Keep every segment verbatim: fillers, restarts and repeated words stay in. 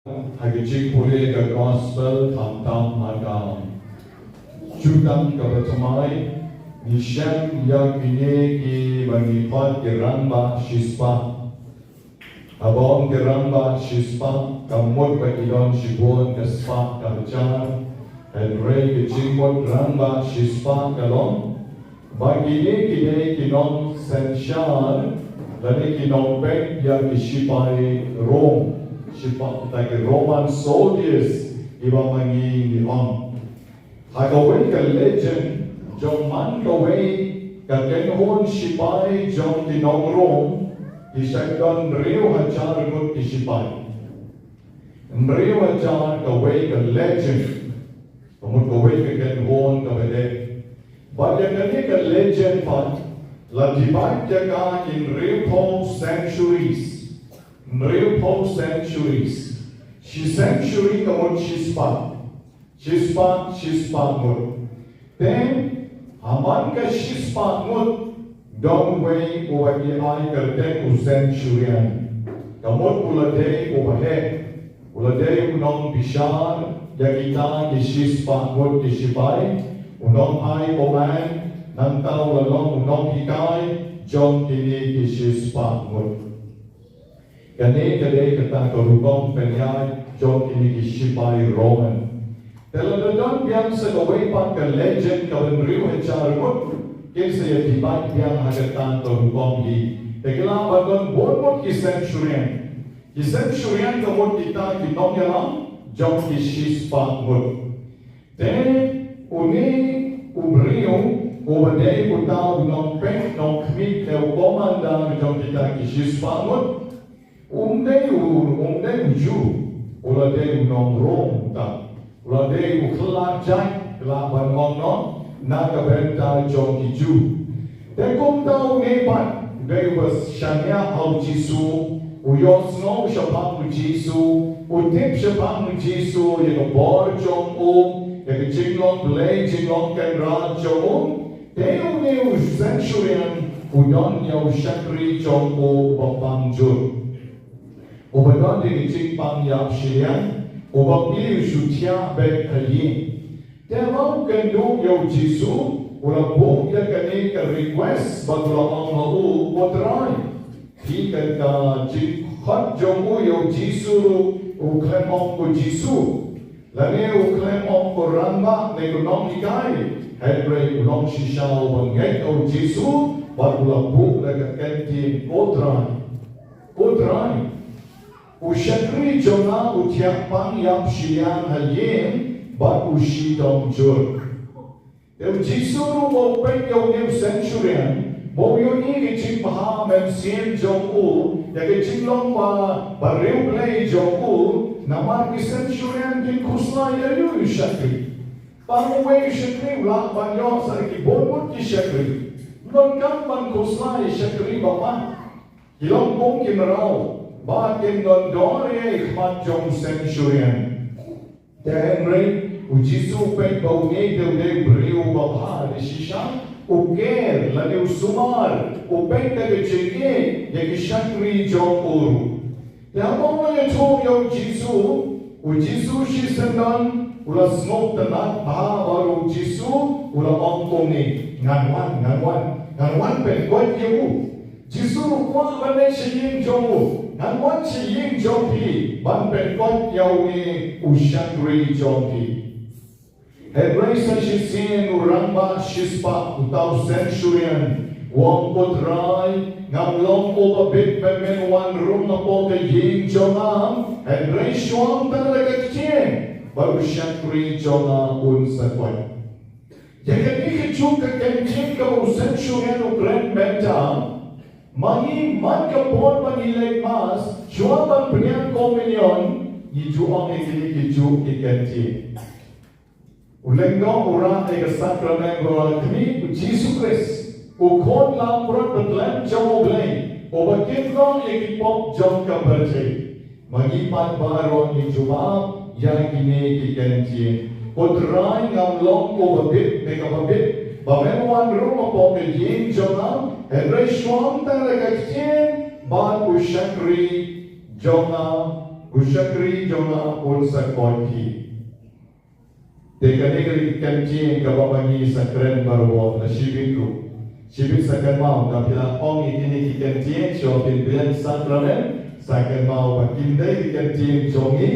Ha ka jingpule ka gospel khamtam ha ka jutang kaba thymmai, ngi shem ïa kine kiba ngi khot ki rangbah shispah. Haba ong ki rangbah shispah, ka mut ba ki don shibun ka spah ka hajar. Hynrei ka jingmut rangbah shispah ka long ba kine ki dei ki nongsynshar lane ki nongpeit ïa ki shipai Rom, shipai, kita ki Roman soldiers kiba ma ngi ngi ong. Ha kawei ka legend jong man kawei ka kynhun shipai jong ki nong Rom, ki shah don hynriew hajar ngut ki shipai. Hynriew hajar, kawei ka legend. Ka mut kawei ka kynhun kaba dei. Bad ïa kane ka legend pat la divide ïa ka in hynriewphew centuries. Hynriewphew centuries. Shi century ka mut shispah. Shispah, shispah ngut. Te ha man ka shispah ngut, don uwei uba ki ai kyrteng u centurion. Ka mut u la dei uba heh, u la dei u nongbishar ïa kita ki shispah ngut ki shipai, u nongai command, nangta u la long u nonghikai jong kine ki shispah ngut. Kane ka dei kata ka rukom pynïaid jong kine ki shipai Roman. Te la don biang sa kawei pat ka legend kaba hynriew hajar ngut, kin sa ïa divide biang ha kata ka rukom hi. Te ki lah ban don bun ngut ki centurion. Ki centurion ka mut kita ki nongïalam jong ki shispah ngut. Te une u briew uba dei uta u nongpeit nongkhmih, te u commander jong kita ki shispah ngut, um dei u, um dei u Jiw, u la dei u nong Rom uta, u la dei u khlad jait, lah ban ong noh, na ka bynta jong ki Jiw. Te kumta une pat u dei uba shaniah ha u Jisu, u ïohsngew shaphang u Jisu, u tip shaphang u Jisu ïa ka bor jong u, ïa ka jinglong Blei jinglong Kynrad jong u. Te une u centurion u don ïa u shakri jong u uba pang jur, uba don ïa ka jingpang ïap shiliang, uba plie u shu thiah beit ha ïing. Te haba u kynduh ïa u Jisu, u la buh ïa kane ka request bad u la ong ha u, Ko Trai. Phi, ka jingkhot jong u ïa u Jisu ruh u khlem ong ko Jisu, lane u khlem ong ko rangbah ne ko nonghikai. Hynrei u long shisha uba ngeit ha u Jisu bad u la buh da ka ktien, Ko Trai. Ko Trai, u shakri jong nga u thiah pang ïap shiliang ha ïing bad u shitom jur. Te u Jisu ruh ba u peit ïa une u centurion, ba u ïohi ka jingbha mynsiem jong u, ïa ka jinglong ba, ba riewblei jong u, namar ki centurion kin khuslai ïa u shakri. Pang uwei u shakri u lah ban ïoh sa ki bun ngut ki shakri. Ym donkam ban khuslai ïa shakri ba man. Ki long kum ki mraw, ba kin don dor ïa i khmat jong centurion. Te hynrei u Jisu u peit ba une te u dei u briew uba bha, te shisha u ker lane u sumar, u peit da ka jingïeit ïa ki shakri jong u ruh. Te haba u la ïathuh ïa u Jisu, u Jisu shisyndon u la sngewtynnat bha bad u Jisu u la ong kumne, ngan wan, ngan wan, ngan wan pynkoit ïa u. Jisu ruh u kwah ban leit sha ïing jong u, ngan wan sha ïing jong phi ban pynkoit ïa une u shakri jong phi. Hynrei sa shisien u rangbah shispah, uta u centurion, u ong, Ko Trai, ngam long uba bit ba men wan rung hapoh ka ïing jong nga, hynrei shuwa tang da ka ktien bad u shakri jong nga un sa koit. Ïa kane kajuh ka ktien kaba u centurion u kren mynta, ma ngi man ka por ba ngi leit mass, shuwa ban pdiang komunion, ngi ju ong ïa kine kijuh ki ktien. U lyngdoh u rah ïa ka sakramen ba la khmih, u Jisu Khrist, u khun lamphrang ba khlem jong U Blei, uba kynnoh ïa ki pop jong ka pyrthei. Ma ngi pat baroh ngi jubab ïa kine ki ktien. Ko Trai, ngam long uba bit ne kaba bit ba men wan rung hapoh ka ïing jong nga, hynrei shuwa tang da ka ktien bad u shakri jong nga U shakri jong nga un sa koit hi. Te kane ka dei ka ktien kaba ma ngi sa kren baroh na shibit ruh. Shibit sa kynmaw, na phi la ong ïa kine ki ktien sha phin biang sakramen, sa kynmaw ba kim dei ki ktien jong ngi.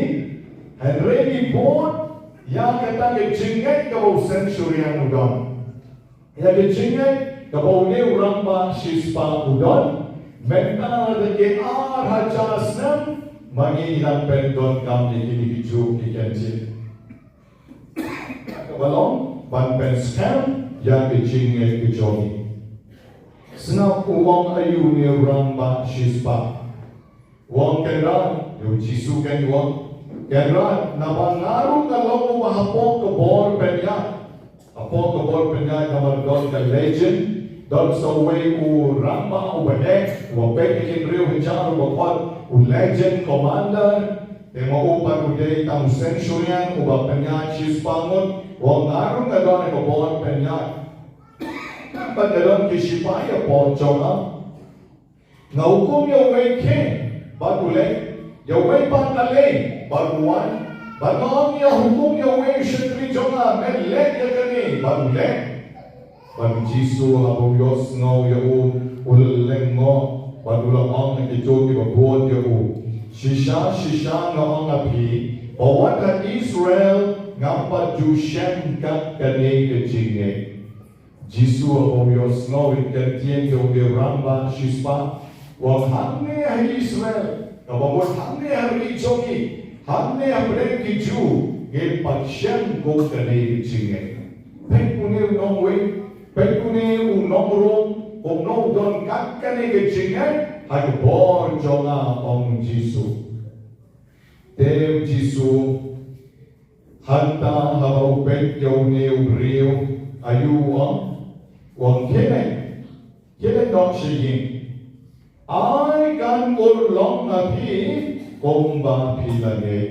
Hynrei ngi bud ïa kata ka jingngeit kaba u Centurion u don. Ïa ka jingngeit kaba une u rangbah shispah u don. Mynta la dang ki ar hajar snem, ma ngi dang pyndonkam ïa kine ki juk ki ktien. Kaba long ban pynskhem ïa ka jingngeit ka jong ngi. Sngap u ong aïu une u rangbah shispah. U ong, Kynrad, ïa u Jisu kan u ong, Kynrad, naba nga ruh nga long uba hapoh ka bor pynïaid. Hapoh ka bor pynïaid namar don ka legend, don sa uwei u rangbah uba heh, uba peit ïa ki briew hajar uba khot, u legend commander, te ma u pat u dei tang u centurion uba pynïaid shispah ngut, u ong nga ruh nga don ha ka bor pynïaid. Bad nga don ki shipai hapoh jong nga. Nga hukum ïa uwei khie bad u leit, ïa uwei pat aleh bad u wan, bad nga ong ïa hukum ïa uwei u shakri jong nga, men leh ïa kane, bad u leh. Bad u Jisu haba u ïohsngew ïa u, u la lyngngoh bad u la ong ha kito kiba bud ïa u, shisha shisha nga ong ha phi ba wat ha Israel ngam pat ju shem kat kane ka jingngeit. Jisu haba u ïohsngew ïa ka ktien jong u rangbah shispah, u ong hangne ha Israel, kaba mut hangne ha ri jong ngi, hangne ha pdeng ki Jiw, ngim pat shem kum kane ka jingngeit. Peit une u nongwei, peit une u nong Rom, kumno u don kat kane ka jingngeit ha ka bor jong nga, ong Jisu. Te u Jisu hangta haba u peit ïa une u briew, aïu u ong? U ong khie leit, khie leit noh sha ïing. Ai kan urlong ha phi kumba phi la ngeit.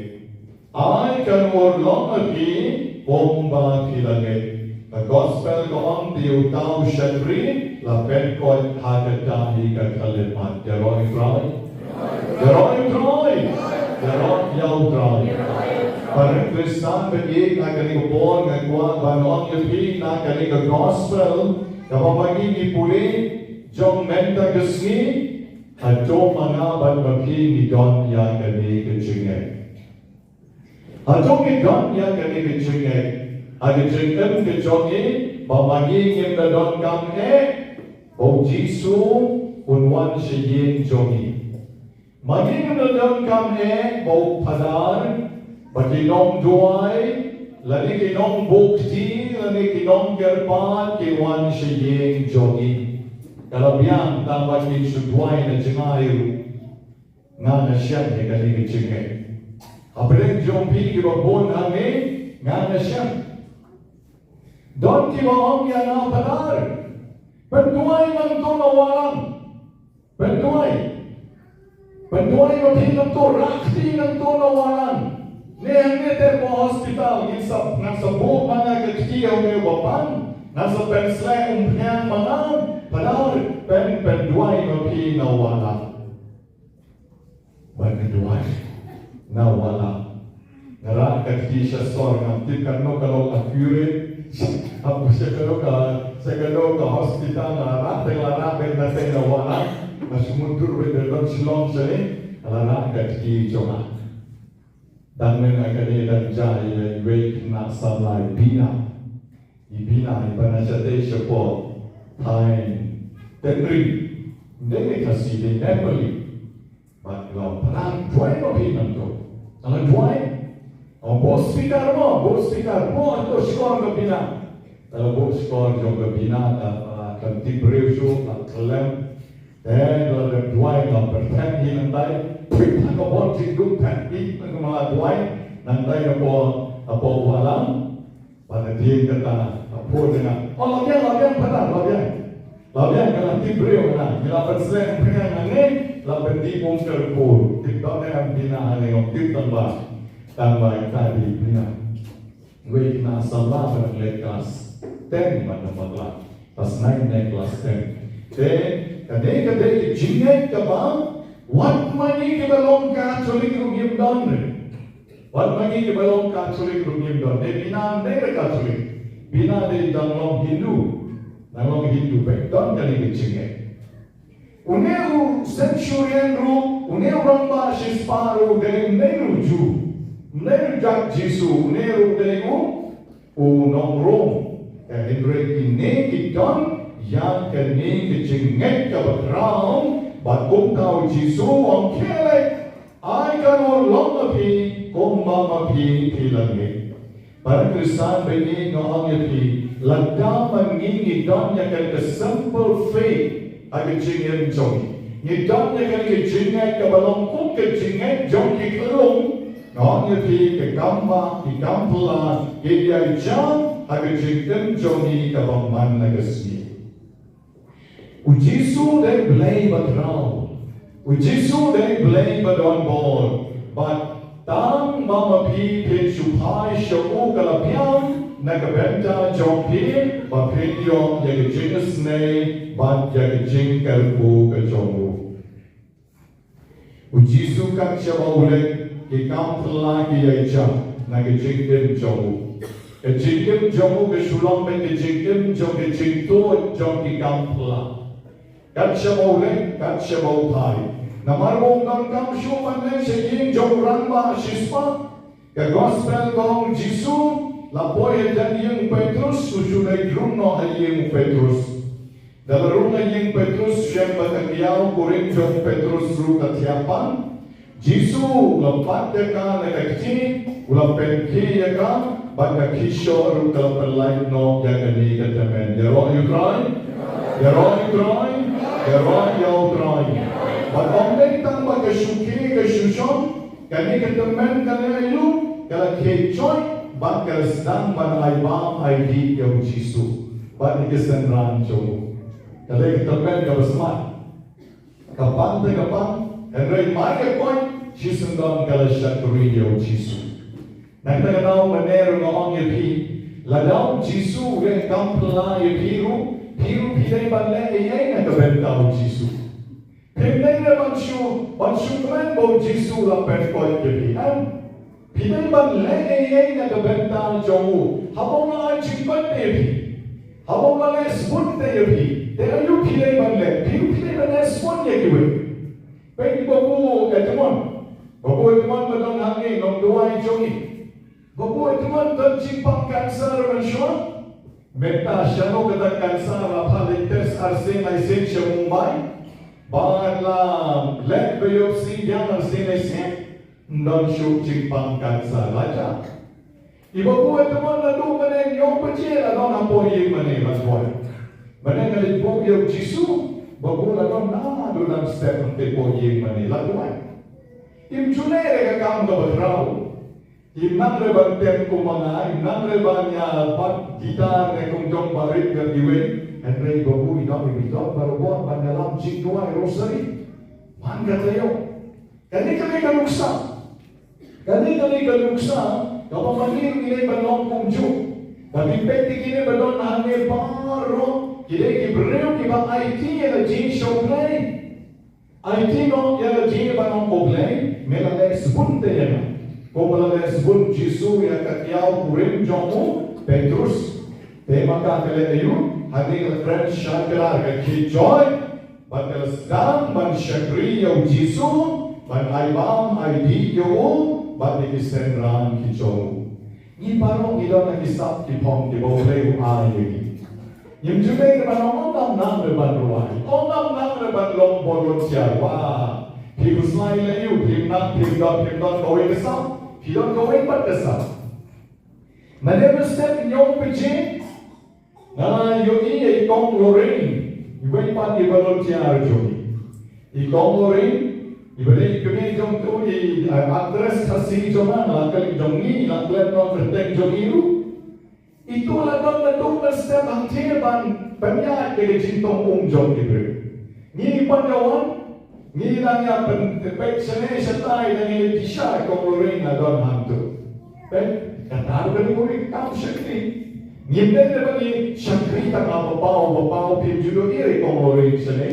Ai kan urlong ha phi kumba phi la ngeit. Ka gospel ka ong te uta u shakri la pynkoit ha kata hi ka khyllipmat. Ïaroh ïa u Trai. Ïaroh ïa u Trai. Ïaroh ïa u Trai. Para Khristan ba ïeit, ha kane ka por nga kwah ban ong ïa phi na kane ka gospel kaba ma ngi ngi pule jong mynta ka sngi, hato ma nga bad ma phi ngi don ïa kane ka jingngeit? Hato ngi don ïa kane ka jingngeit ha ka jingim ka jong ngi ba ma ngi ngim da donkam eh ba u Jisu un wan sha ïing jong ngi? Ma ngi ngim da donkam eh ba u phadar, ba ki nongduwai, lane ki nongbuh kti, lane ki nongkyrpad kin wan sha ïing jong ngi. Ka la biang tang ba kin shu duwai na jngai ruh. Nga nga shem ïa kane ka jingngeit. Hapdeng jong phi kiba bun hangne, nga nga shem. Don kiba ong ïa nga, Phadar, pynduwai nangto na wallam. Pynduwai. Pynduwai ma phi nangto, rah kti nangto na wallam. Ne hangne te hapoh hospital, ngin sa, ngan sa buh ma nga ka kti ha une uba pang. Ngan sa pynsleh umphniang ma nga, Phadar, pyn, pynduwai ma phi na wallam. Bad nga duwai na wallam. Nga rah ka kti sha sor, ngam tip katno ka long accurate. Hapoh sha kano ka, sha kano ka hospital nga la rah, te nga la rah beit na, te na wallam. Nga shu mutdur beit na Shillong shane, nga la rah ka kti jong nga. Dang mynta kane dang jia ïa iwei i khynnah samla i Bina. I Bina i pan shatei shapoh Thailand. Tynri. Ym dei Khasi, dei Nepali. Bad nga ong, Phadar, duwai ma phi nangto. Nga la duwai. Ong, buh speaker mo, buh speaker mo, to shkor ka Bina. Nga la buh shkor jong ka Bina, ka, ah, kam tip briew shuh, ka khlem. Te nga la dep duwai, nga pyrthen hi nangtai. Phi, ha ka bor jingduk phet hi, nga la duwai. Nangtai napoh, napoh wallam. Bad hadien kata, ka phone jong nga. Oh, la biang, la biang, Phadar, la biang. La biang, ka la tip briew nga. Ngi la pynsleh umphniang hangne, la pyndih bun ka report. Tip dang ne em Bina hangne, ngam tip tang ba. Tang ba ita dei Bina. Wei khynnah samla ba dang leh class ten ba dang bakla. Class nine ne class ten. Te, ka dei, ka dei ka jingngeit kaba Wat ma ngi kiba long Katholik ruh ngim don re. Wat ma ngi kiba long Katholik ruh ngim don. Dei bina dei re Katholik. Bina dei dang long Hindu. Dang long Hindu peit don kane ka jingngeit. Une u centurion ruh, une u rangbah shispah ruh dei ym dei ruh Jisu. Ym dei ruh jait Jisu, une ruh dei u u nong Rom. Ka hynrei kine ki don ïa kane ka jingngeit kaba khraw, bad kumta u Jisu u ong, khie leit, ai ka ngur long ma phi kumba ma phi phi la ngeit. Para Khristan baieit, nga ong ïa phi, lada ma ngi ngi don ïa kane ka simple faith ha ka jingim jong ngi, ngi don ïa kane ka jingngeit kaba long kum ka jingngeit jong ki khyllung, nga ong ïa phi, ka kam bah, ki kam phylla, ki ïai jam ha ka jingim jong ngi kaba man la ka sngi. U Jisu dei Blei ba khraw. U Jisu dei Blei ba don bor. Bad tang ba ma phi phin shu phai sha u ka la biang na ka bynta jong phi, ba phin ïoh ïa ka jingisynei bad ïa ka jingkyrkhu ka jong u. U Jisu kat shaba u leit, ki kam phylla ki ïai jam na ka jingim jong u. Ka jingim jong u ka shu long beit ka jingim jong ka jingtuid jong ki kam phylla. Kat shaba u leit, kat shaba u phai. Namar ba um donkam shuh ban leit sha ïing jong u rangbah shispah. Ka gospel ka ong Jisu la poi hajan ïing u Petrus, u shu leit rung noh ha ïing u Petrus. Da la rung ha ïing Petrus, shem ba ka kiaw kurim jong Petrus ruh ka thiah pan. Jisu u la bat ïa ka na ka kti, u la pynkhie ïa ka, bad ka kti shoh ruh ka la pynlait noh ïa kane ka tymmen. Ïaroh ïa u Trai, ïaroh ïa u Trai, ïaroh ïa u Trai. Bad ym dei tang ba ka shu khie ka shu shong, kane ka tymmen kane aïu, ka la khie joit, bad ka la sdang ban ai bam ai dih ïa u Jisu. Bad ïa ki synran jong u. Ka dei ka tymmen kaba smat. Ka pan te ka pan, hynrei mai ka koit, shisyndon ka la shakri ïa u Jisu. Na kata ka daw mynne ruh nga ong ïa phi, lada u Jisu u leh kam phylla ïa phi ruh, phi ruh phi dei ban leh ei ei na ka bynta u Jisu. Phim dei re ban shu, ban shu kren ba u Jisu la pynkoit ïa phi, em? Phi dei ban leh ei ei na ka bynta jong u. Haba u la ai jingkoit ïa phi, haba u la leh sbun te ïa phi, te aïu phi dei ban leh? Phi, phi dei ban leh sbun ïa kiwei. Peit i babu Edmond. Babu Edmond ba don hangne, nongduwai jong ngi. Babu Edmond don jingpang cancer mynshuwa. Mynta shano kata cancer, la phah leit test arsien aisien sha Mumbai. Bad la leh biopsy biang arsien aisien. Ym don shuh jingpang cancer lada. I babu Edmond naduh mynne hynñiew baje la don hapoh ïing mane la duwai. Mynne nga leit buh ïa u Jisu, babu la don naduh dang step hangtei hapoh ïing mane la duwai. Im ju leh re ka kam kaba khraw. Im nang re ban tem kum ma nga, im nang re ban ïa bat guitar ne kum jong barit ngan iwei. Hynrei babu i don, i don barabor ban ïalam jingduwai rosary. Man kata ïoh. Kane, kane ka nuksa. Kane, kane ka nuksa kaba ma ngi ruh ngi dei ban long kumjuh. Ba ngi peit ïa kine ba don hangne baroh, ki dei ki briew kiba aiti ïa la jingshong Blei. Aiti noh ïa la jingïabna U Blei, me la leh sbun te ïa nga. Kumba la leh sbun Jisu ïa ka kiaw kurim jong u Petrus. Te ma ka ka leh aïu, hadien ka la kren shai klar ka khie joit. Bad ka la sdang ban shakri ïa u Jisu, ban ai bam ai dih ïa u, bad ïa ki synran ki jong u. Ngi baroh ngi don la ki sap ki phong kiba U Blei u ai ïa ngi. Ngim ju dei ban ong ngam nang re ban rwai, ong ngam nang re ban long volunteer. Wah, phi khuslai leh ïa u, phim nang, phim don, phim don kawei ka sap, phi don kawei pat ka sap. Mynne mynstep hynñiew baje, nga ïohi ïa i Kong Lorraine, iwei pat i volunteer jong ngi. I Kong Lorraine, iba dei i kmie jong to, i, eh, actress Khasi jong nga, la klet jong ngi, la klet noh kyrteng jong i ruh. Ito la don naduh mynstep hangtei ban pynïaid ïa ka jingtong um jong ki briew. Ngi pat ïa wan, ngi nang ïa pyn, peit shane shatai, nang ïa leit shisha, i Kong Lorraine la don hangto. Peit, kata ruh ka dei kawei ka kam shakri. Ngim dei ban ïa shakri tang ha ba paw, ba paw, phim ju ïohi re i Kong Lorraine shane.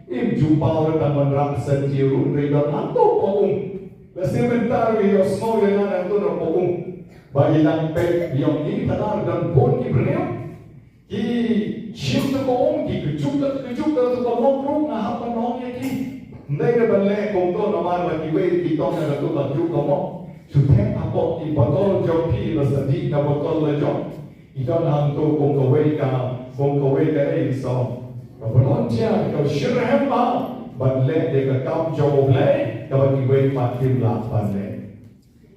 Im ju paw re tang ban rap san ji ruh re don hangto pong. La si mynta re ïoh sngew ïa ngan hangto na pong. Ba i lang pek ïoh i padar don pon ki briew. Ki shim to pong ki kejut da kejut da to pong ruh nga hap ban ong ïa ki. Ndai re ban leh kumto namar ba kiwei ki tong na to ka juk ka mok. Shu thep hapoh ki botol jong phi ba sa dih na botol la jong. I don hangto kum kawei ka, kum kawei ka ei so. Ka volunteer ka shitrhem ba ban leh ïa ka kam jong U Blei kaba kiwei pat kim lah ban leh.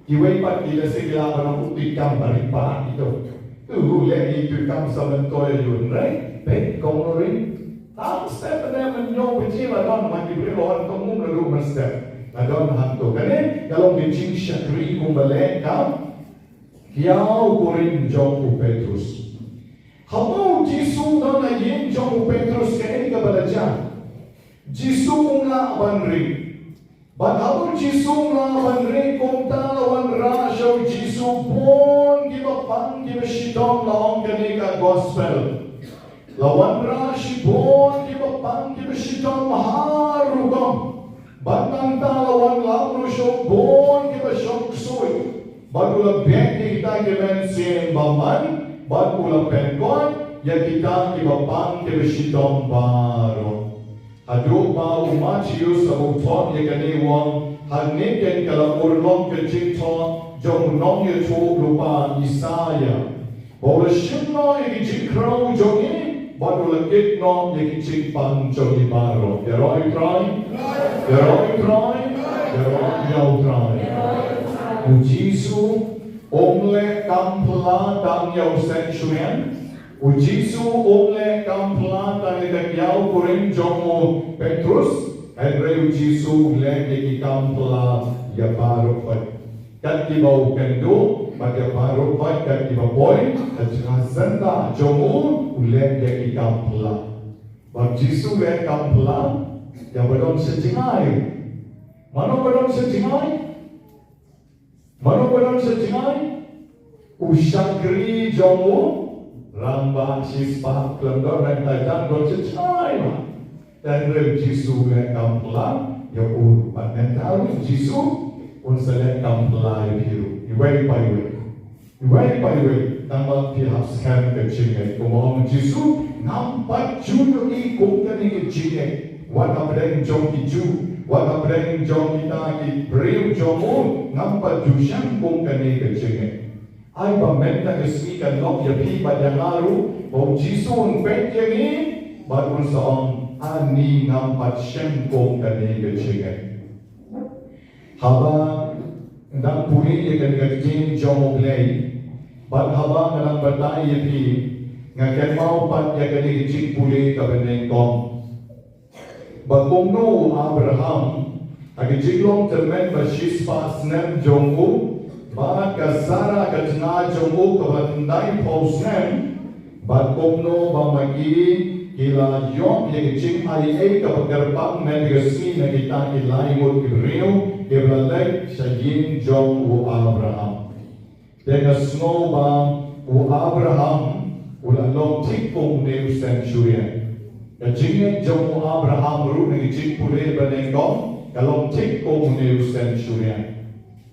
Kiwei pat ki lehse ki lah ban ong u ti kam ba ri pat ito. U leh ïa ki kam sa ban toy ïa u hynrei peit kong u ring. Tam step ne man ñiew ba ji la don man ki briew la wan kong um la ruh man step. La don hangto kane ka long ki jingshakri kumba leh kam. Kiaw kurim jong u Petrus. Haba u Jisu u don ha ïing jong u Petrus kaei kaba la jia? Jisu um lah ban ri. Bad haba u Jisu um lah ban ri kumta la wanrah sha u Jisu bun kiba pang kiba shitom la ong kane ka gospel. La wanrah shibun kiba pang kiba shitom ha rukom. Bad nangta la wanlam ruh sha u bun kiba shong ksuid. Bad u la beh ïa kita ki mynsiem bymman bad u la pynkoit ïa kita kiba pang kiba shitom baroh. Haduh ba u Mathaios haba u thoh ïa kane u ong, hangne keiñ ka la urlong ka jingthoh jong u nongïathuhlypa Isaïah. Ba u la shim noh ïa ki jingkhrew jong ngi bad u la kit noh ïa ki jingpang jong ngi baroh. Ïaroh ïa u Trai. Ïaroh ïa u Trai. Ïaroh ïa u Trai. U Jisu um leh kam phylla tang ïa u seng shuh. U Jisu um leh kam phylla tang ïa ka kiaw kurim jong u Petrus. Hynrei u Jisu u leh ïa ki kam phylla ïa baroh khoit. Kat kiba u kynduh bad ïa baroh khoit kat kiba poi ha jngai syndah jong u u leh ïa ki kam phylla. Ba u Jisu u leh kam phylla ïa ba don sha jngai. Mano ba don sha jngai? Mano ba don sha jngai? U shakri jong u rangbah shispah khlem don hangtai tang don sha jngai ma. Tang hynrei u Jisu u leh kam phylla ïa u bad mynta ruh u Jisu un sa leh kam phylla ïa phi ruh. Iwei pa iwei. Iwei pa iwei tang ba phi hap skhem ka jingngeit. Kumba ong u Jisu ngam pat ju ïohi kum kane ka jingngeit. Wat hapdeng jong ki Jiw, wat hapdeng jong kita ki briew jong u, ngam pat ju shem kum kane ka jingngeit. Ai ba mynta ka sngi kan long ïa phi bad ïa nga ruh ba u Jisu un peit ïa ngi bad un sa ong, ani ngam pat shem kum kane ka jingngeit. Haba nga dang pule ïa kane ka ktien jong U Blei bad haba nga dang batai ïa phi, nga kynmaw pat ïa kane ka jingpule kaba nyngkong. Ba kumno u Abraham ha ka jinglong tymmen ba shispah snem jong u bad ka Sara ka tnga jong u kaba khyndai phew snem, bad kumno ba ma ki ki la ïoh ïa ka jingaiei kaba kyrpang mynta ka sngi na kita ki lai ngut ki briew kiba la leit sha ïing jong u Abraham. Te nga sngew ba u Abraham u la long thik kum une u seng shuriang. Ka jingngeit jong u Abraham ruh na ka jingpule ba nyngkong ka long thik kum une u seng shuriang.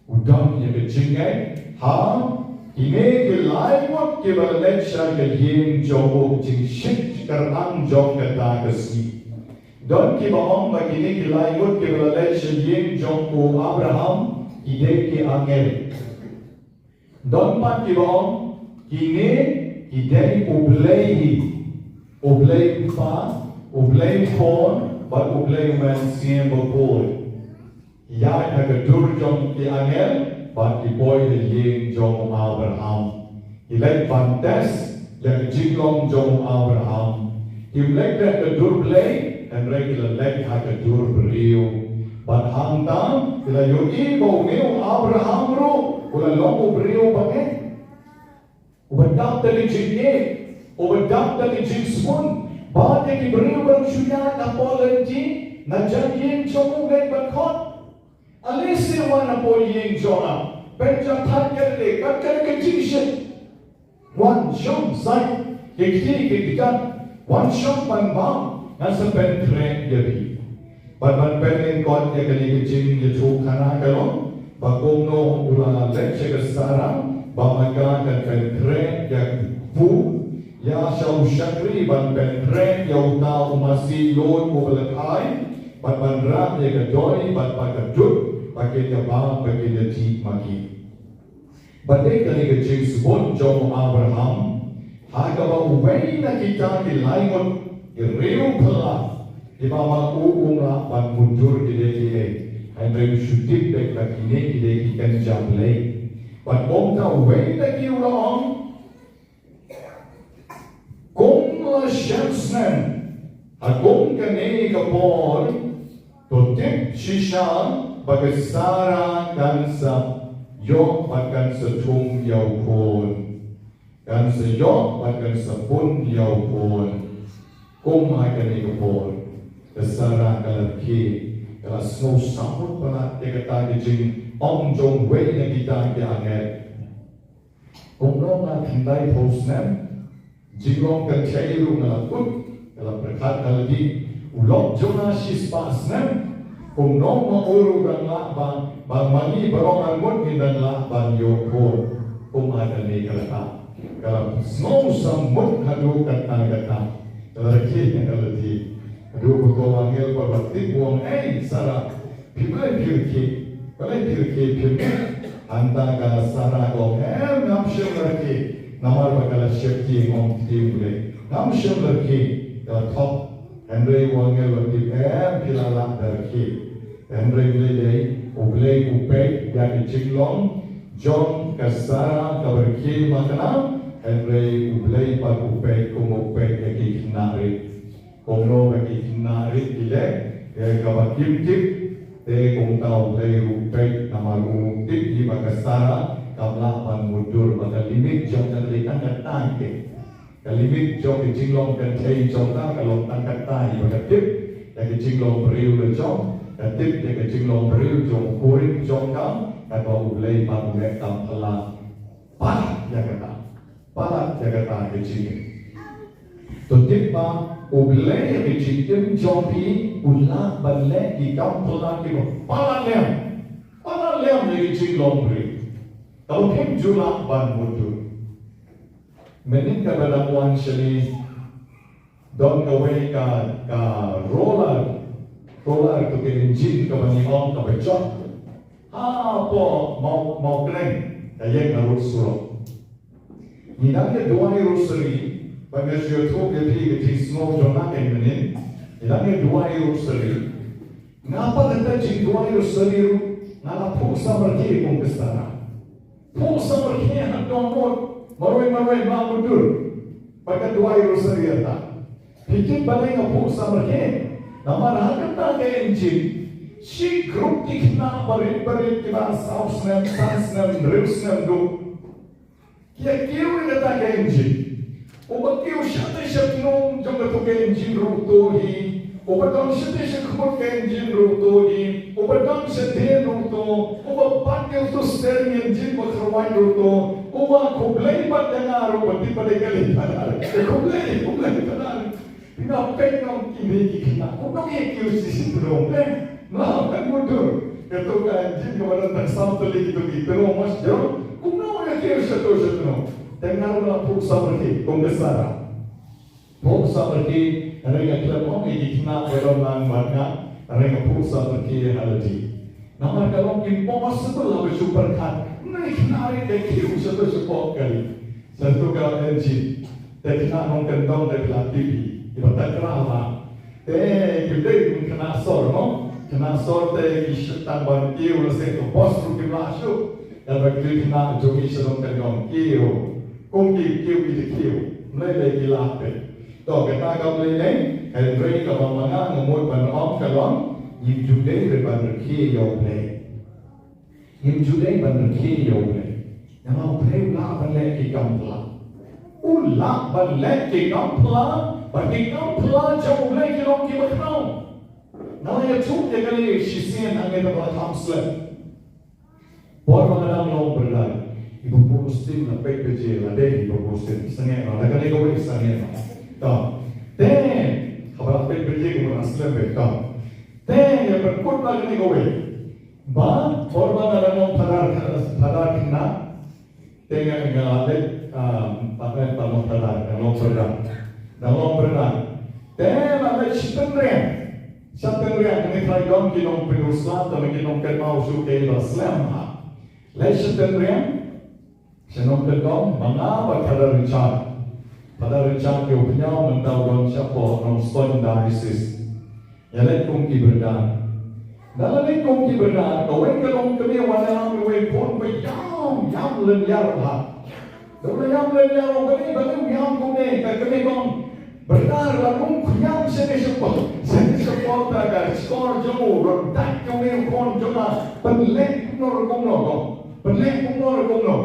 U don ïa ka jingngeit ha kine ki lai ngut kiba la leit sha ka ïing jong u, jingshit jingkyrpang jong kata ka sngi. Don kiba ong ba kine ki lai ngut kiba la leit sha ïing jong u Abraham ki dei ki angel. Don pat kiba ong kine ki dei U Blei hi, U Blei Kpa, U Blei Khun bad U Blei U Mynsiem Bakhuid. Ïaid ha ka dur jong ki angel bad ki poi ha ïing jong u Abraham. Ki leit ban test ïa ka jinglong jong u Abraham. Kim leit ha ka dur Blei hynrei ki la leit ha ka dur briew. Bad hangta ki la ïohi ba une u Abraham ruh u la long u briew ba ngeit. Uba dap da ka jingngeit, uba dap da ka jingsbun, ba ïa ki briew ba shu ïaid hapoh lynti na jaiñ ïing jong u ngeit ban khot. Ale seh wan hapoh ïing jong nga, pynjah thait ïa lade, kat ka dei ka jingshit. Wan shong sait, ki kti ki kjat, wan shong ban bam, ngan sa pynkhreh ïa phi. Bad ban pynlyngkot ïa kane ka jingïathuhkhana ka long ba kumno u la leit sha ka Sara ba ma ka kan pynkhreh ïa u kpu, ïa sha u shakri ban pynkhreh ïa uta u masi lud uba la khai, bad ban rah ïa ka doi bad pat ka dud ba kin ïa bam ba kin ïa dih ma ki. Bad dei kane ka jingsbun jong u Abraham ha kaba uwei na kita ki lai ngut ki riewphylla kiba ma u um lah ban mundur ki dei kiei, hynrei u shu tip beit ba kine ki dei ki kynja Blei. Bad kumta uwei na ki u la ong, kum la shen snem ha kum kane ka por, to tip shisha ba ka Sara kan sa ïoh bad kan sa thung ïa u khun. Kan sa ïoh bad kan sa pun ïa u khun. Kum ha kane ka por ka Sara ka la rkhie, ka la sngew sammut palat ïa kata ka jingong jong uwei na kita ki angel. Kumno nga khyndai phew snem, jinglong kynthei ruh nga la kut, nga la pyrkhat ka la dih, u lok jong nga shispah snem, kumno ma u ruh dang lah ba, ba ma ngi baroh arngut ngin dang lah ban ïoh khun. Kum ha kane ka la, ka la sngew sammut haduh katta katta, ka la rkhie ka la dih. Haduh ba u angel pat u la tip u ong, ei Sara, phi balei phi rkhie? Balei phi rkhie phi? Hangta ka Sara ka ong, em, ngam shym la rkhie. Namar ba ka la sheptieng, ong ktien U Blei, ngam shym la rkhie. Ka la thok. Hynrei u angel u la tip, em, phi la lah da rkhie. Hynrei U Blei dei U Blei u peit ïa ka jinglong jong ka Sara kaba rkhie ma kane. Hynrei U Blei pat u peit kumba u peit ïa ki khynnah rit. Kumno ba ki khynnah rit ki leh ïa kaba kim tip, te kumta U Blei ruh u peit, namar u tip hi ba ka Sara kam lah ban mundur, ba ka limit jong ka lei tang katta hi. Ka limit jong ka jinglong kynthei jong ka ka long tang katta hi, ba ka tip ïa ka jinglong briew la jong, ka tip ïa ka jinglong briew jong u kurim jong ka, kaba U Blei pat u leh kam phylla. Palat ïa kata. Palat ïa kata ka jingim. To tip ba U Blei ha ka jingim jong phi u lah ban leh ki kam phylla kiba palat liang. Palat liang ïa ka jinglong briew. Kaba phim ju lah ban mundur. Mynnin kaba dang wan shane, don kawei ka, ka roller, roller to ka engine kaba ngi ong kaba jot hapoh Maw, Mawkreng, ka ïeng harud surok. Ngi dang ïa duwai rosary, ba nga shu ïathuh ïa phi ka jingsngew jong nga mynnin. Ngi dang ïa duwai rosary. Nga pat hynda jingduwai rosary ruh nga la phuh samrkhie kum ka Sara. Phuh samrkhie ha dohnud, marwei marwei ba mundur. Ba ka duwai rosary hynda. Phi tip balei nga phuh samrkhie? Namar ha kata ka engine, shi group ki khynnah barit barit kiba saw snem, san snem, hynriew snem duh. Ki ïa kiew ïa kata ka engine. Uba kiew shatei shatnum jong kata ka engine ruh uto hi. Uba don shatei shakhmut ka engine ruh uto hi. Uba don shadien ruh uto. Uba bat ïa uto steering engine ba kyrwai ruh uto. Uba khublei bat ïa nga ruh ba tip ba dei ka lei Phanar. Khublei, khublei Phanar. Nga peit nga ong kine ki khynnah kumno ki ïa kiew shi shi tnum, eh. Nga peit mudur. Kato ka engine kaba don tang saw tylli kito ki tnum, mas jong kumno ïa kiew shato shato. Te nga ruh nga la phuh samrkhie kum ka Sara. Phuh samrkhie, hynrei nga khlem ong ïa ki khynnah ba don lang bad nga, hynrei nga phuh samrkhie ha lade. Namar ka long impossible haba shu pyrkhat. Ngi khynnah rit ka kiew shato shapoh kali. Shato ka engine. Te khynnah nongkyndong te phi la tip hi. Kiba takra ba. Te kim dei kum khynnah sor mo. Khynnah sor te ki shah tang ban kiew lehse ka bos ruh kim lah shuh. Te ba ki khynnah jong ngi sha nongkyndong kiew. Kum ki kiew ki te kiew. Mlei lei ki lah te. To kata kam lei lei. Hynrei kaba ma nga nga mut ban ong ka long. Ngim ju dei re ban rkhie ïa U Blei. Ngim ju dei ban rkhie ïa U Blei. Namar U Blei u lah ban leh ki kam phylla. U lah ban leh ki kam phylla, bad ki kam phylla jong U Blei ki long kiba khraw. Nga la ïathuh ïa kane shisien hangne da ba la kham slem. Por ba nga dang long brother. I Babu Mustin la peit baje la dei i Babu Mustin. Sangeh la, la kane kawei sangeh la. Ka. Te, haba la peit baje ka ba la slem beit ka. Te, Kut na kane kawei. Ba por ba nga dang long phadar, phadar khynnah. Te nga, nga leit, ah, pat, eh, pat long phadar, nga long pyrdan. Nga long pyrdan. Te nga leit sha Tynriang. Sha Tynriang, kane trai don ki nongpynusla, te ki nongkynmaw shuh, ki ba slem ha. Leit sha Tynriang. Sha nongkyndong, ma nga bad Father Richard. Father Richard ïa u pynïaw, mynta u don shapoh Nongstoiñ Diocese. Ïa leit kum ki briew. Da la leit kum ki briew, kawei ka longkmie wan ïalam ïa uwei u khun ba ïam, ïam lynñiar bha. Da u la ïam lynñiar, u ba leit, ba leit u ïam kumne, ka kmie ka ong, "Brother, la rung khñiang shane shapoh, shane shapoh, ta ka shkor jong u, rung dait jong u khun jong nga, pynleh kumno re kumno, ko. Pynleh kumno re kumno."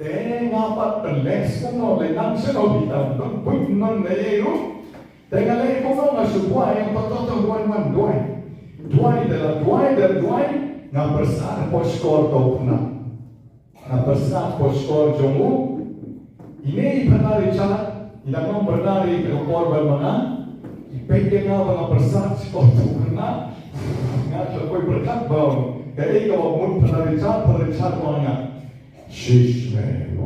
Te nga pat pynleh kumno, leh nang shano phi tam, dang buit nang ne ye ruh. Te nga leh kumno, nga shu buaid, ïa, to, to, to, wan, wan, duwai. Duwai, te la duwai, te duwai, nga pyrsad hapoh shkor to kumno. Nga pyrsad hapoh shkor jong u. Ine i Father Richard, i dang long briew ïa ka por ban ma nga. I peit ïa nga ba nga pyrsad shkor to kumno. Nga shu poi pyrkhat ba kaei kaba mut Father Richard, Father Richard wan nga. Shish, man.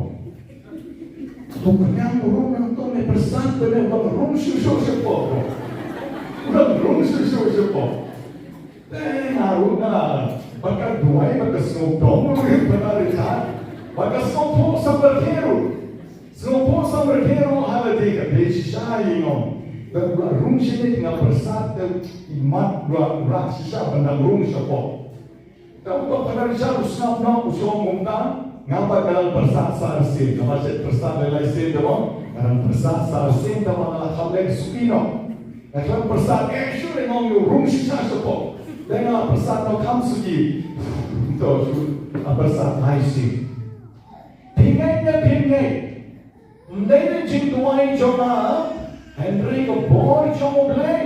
To khñiang u rung nangto, me pyrsad te me, u dang rung shuh shuh shapoh. U dang rung shuh shuh shapoh. Te nga ruh nga, bad ka duwai, bad ka sngewdom ruh ïa Father Richard. Bad ka sngewthuh samrkhie ruh. Sngewthuh samrkhie ruh ha lade, ka dei shisha ïa nga. Bad u la rung shane, nga pyrsad te i mat u la, u la shisha ban dang rung shapoh. Te uto u Father Richard u sngap noh, u shu ong kumta, nga pat nga dang pyrsad sa arsien, nga pat shet pyrsad lai lai sien te mo, nga dang pyrsad sa arsien te mo, nga la kham leh suki noh. Nga khlem pyrsad, eh, shu leh, nga ong u rung shisha shapoh. Te nga la pyrsad noh kham suki. To shu la pyrsad lai sien. Phi ngeit ne phim ngeit? Ym dei na jingduwai jong nga, hynrei ka bor jong U Blei.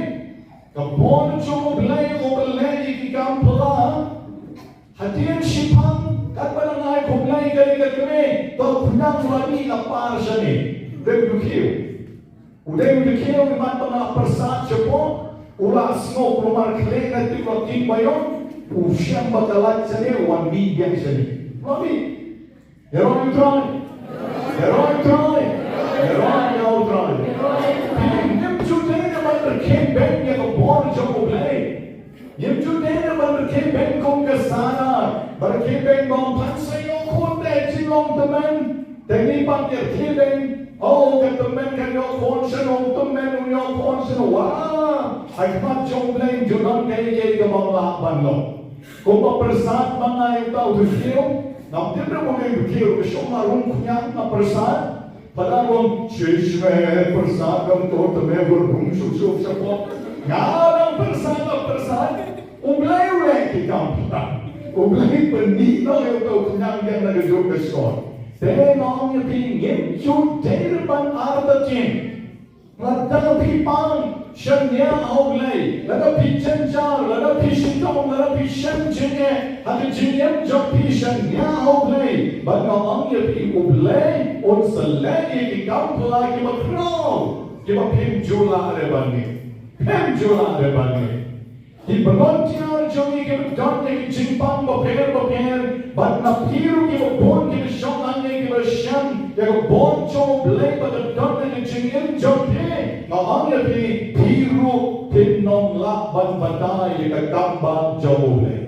Ka bor jong U Blei, U Blei ïa ki kam phylla. Hadien shiphang, katba dang ai khublei ïa kane ka kmie, to khñiang u la mih, la par shane. Dei u dkhiew. U dei u dkhiew, imat ba nga la pyrsad shapoh, u la sngewkhlem markhlieh, na tip u la king baïong, u shem ba ka lait shane, u wan mih biang shane. U la mih. Ïaroh ïa U Trai. Ïaroh ïa U Trai. Ïaroh ïa U Trai. Ngim ju dei ban rkhie beiñ ïa ka bor jong U Blei. Ngim ju dei ban rkhie beiñ kum ka Sara. Ban rkhie beiñ ba ym pan sa ïoh khun te, jinglong tymmen. Te ngi pat ngi rkhie beiñ. Oh, ka tymmen kan ïoh khun shano, tymmen un ïoh khun shano. Wah. Ha khmat jong U Blei ym ju don kaei kaei kaba ym lah ban long. Kumba pyrsad ma nga ïa uta u dkhiew, ngam tip re mo, u dkhiew ka shong, nga rung khñiang, nga pyrsad. Phadar u ong, "Shish, me pyrsad, dang to te me, bor rung shuh shuh shapoh." Nga dang pyrsad, nga pyrsad. U Blei u leh ki kam phylla. U Blei u pynmih noh ïa uta u khñiang biang na kajuh ka shkor. Te nga ong ïa phi, ngim ju dei re ban artatien. Lada phi pang, shaniah ha U Blei. Lada phi jynjar, lada phi shitom, lada phi shem jingeh ha ka jingim jong phi, shaniah ha U Blei. Bad nga ong ïa phi, U Blei un sa leh ïa ki kam phylla kiba khraw, kiba phim ju lah re ban ngeit. Phim ju lah re ban ngeit. Ki volunteer jong ngi kiba don ïa ki jingpang bapher bapher, bad na phi ruh kiba bun kiba shong hangne kiba shem ïa ka bor jong U Blei ba ka don ha ka jingim jong phi. Nga ong ïa phi, phi ruh phin ym lah ban batai ïa ka kam bad jong U Blei.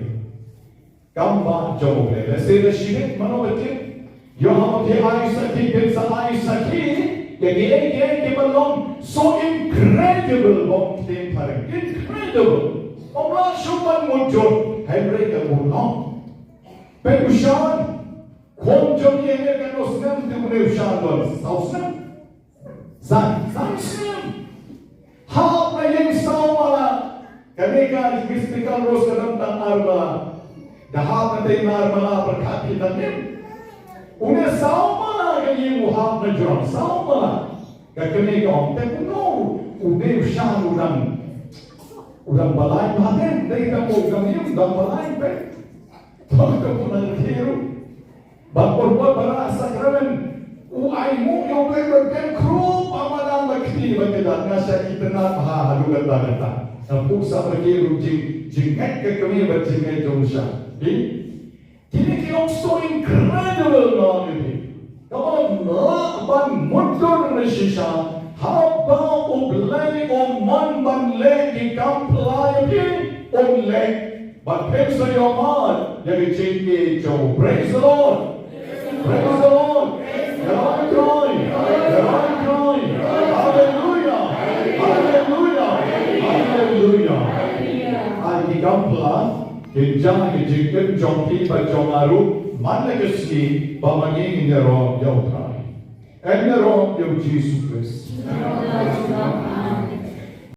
Kam bad jong U Blei. Lehse la shibit mano ba tip. Ïoh haba phi ai sakhi, phin sa ai sakhi ïa kiei kiei kiba long so incredible, ba ong ktien phareng. Incredible. Ym lah shuh ban mutjur. Hynrei ka mut long. Peit u Shan. Khun jong ngi ïa ka, katno snem te une u Shan don? Saw snem. San, san snem. Hap na ïing saw mala. Kane ka Mystical Rose ka don tang ar mala. Da hap na tei na ar mala pyrkhat phi tang ïing. Une saw mala ka ïing u hap na jrong, saw mala. Ka kane ka ong te kumno u dei u Shan u dang, u dang balai bha, dei tang u dang ïing u dang balai peit. To ka pynang thiru. Bad por ba la rah sakramen, u ai nguh ïa U Blei ba dang khrup ha madan ba kti ba kynjat, nga shah itynnad bha haduh katta katta. Sa puk sa ba ki ruh jing jingngeit ka kmie bad jingngeit jong sha. Phi? Kine ki long so incredible, nong ïa phi. Kaba lah ban mutdur ne shisha, haba U Blei u mon ban leh ki kam pla ïa phi, un leh. Bad phin sa ïohmad ïa ki jingïeit jong u. Praise the Lord. Praise the Lord. Hallelujah. Hallelujah. Hallelujah. Hallelujah. Ai ki kam pla kin jia ha ki jingim jong phi bad jong nga ruh man la ka sngi ba ma ngi ngin ïaroh ïa U Trai. Ngin ïaroh ïa U Jisu Khrist.